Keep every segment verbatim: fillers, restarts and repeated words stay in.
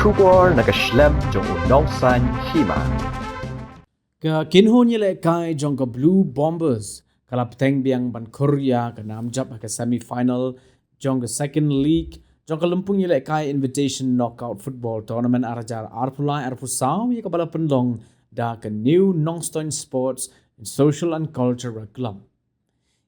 Khubor na ka shlem jong u nongsan hima. Ka kynhun ïalehkai jong ka Blue Bombers ka la bteng biang ban khur ïa ka nam jop ha ka semi final jong ka second leg jong ka Lympung Ïalehkai Invitation Knockout Football Tournament ar hajar arphew lai arphew saw ïa kaba la pynlong da ka New Nongstoiñ Sports and Social and Cultural Club.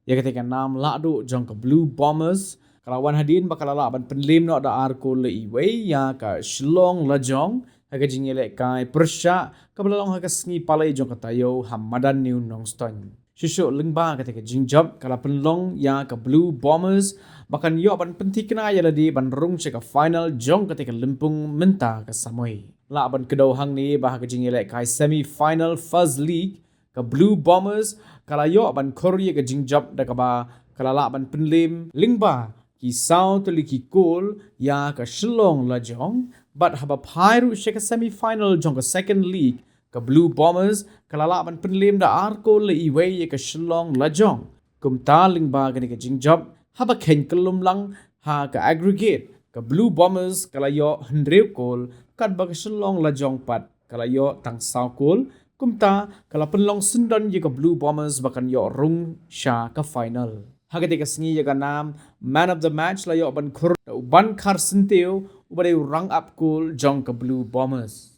Ïa kata ka nam lahduh jong ka Blue Bombers ka la wan hadien ba ka la lah ban pynlem noh da ar kol la iwei ïa ka Shillong Lajong ha ka jingïalehkai pyrshah kaba la long ha ka sngi Palei jong ka taïew ha madan New Nongstoiñ. Shuh shuh lyngba kata ka jingjop ka la pynlong ïa ka Blue Bombers ba kan ïoh ban pynthikna ïa lade ban rung sha ka final jong kata ka lympung mynta ka samoi. Lah ban kdew hangne ba ha ka jingïalehkai semi final first leg ka Blue Bombers ka la ïoh ban khur ïa ka jingjop da kaba ka la lah ban pynlem lyngba ki saw tylli ki kol ïa ka Shillong Lajong, bad haba phai ruh sha ka semi final jong ka second leg ka Blue Bombers ka la lah ban pynlem da ar kol la iwei ïa ka Shillong Lajong. Kumta lyngba kane ka jingjop haba kheiñ kyllum lang ha ka aggregate ka Blue Bombers ka la ïoh hynriew kol katba ka Shillong Lajong pat ka la ïoh tang saw kol. Kumta ka la pynlong syndon ïa ka Blue Bombers ba kan ïoh rung sha ka final. Ha kata ka sngi ïa ka nam man of the match la ïoh ban khur da u Bankhar Syntiew uba dei u rang ap kol jong ka Blue Bombers.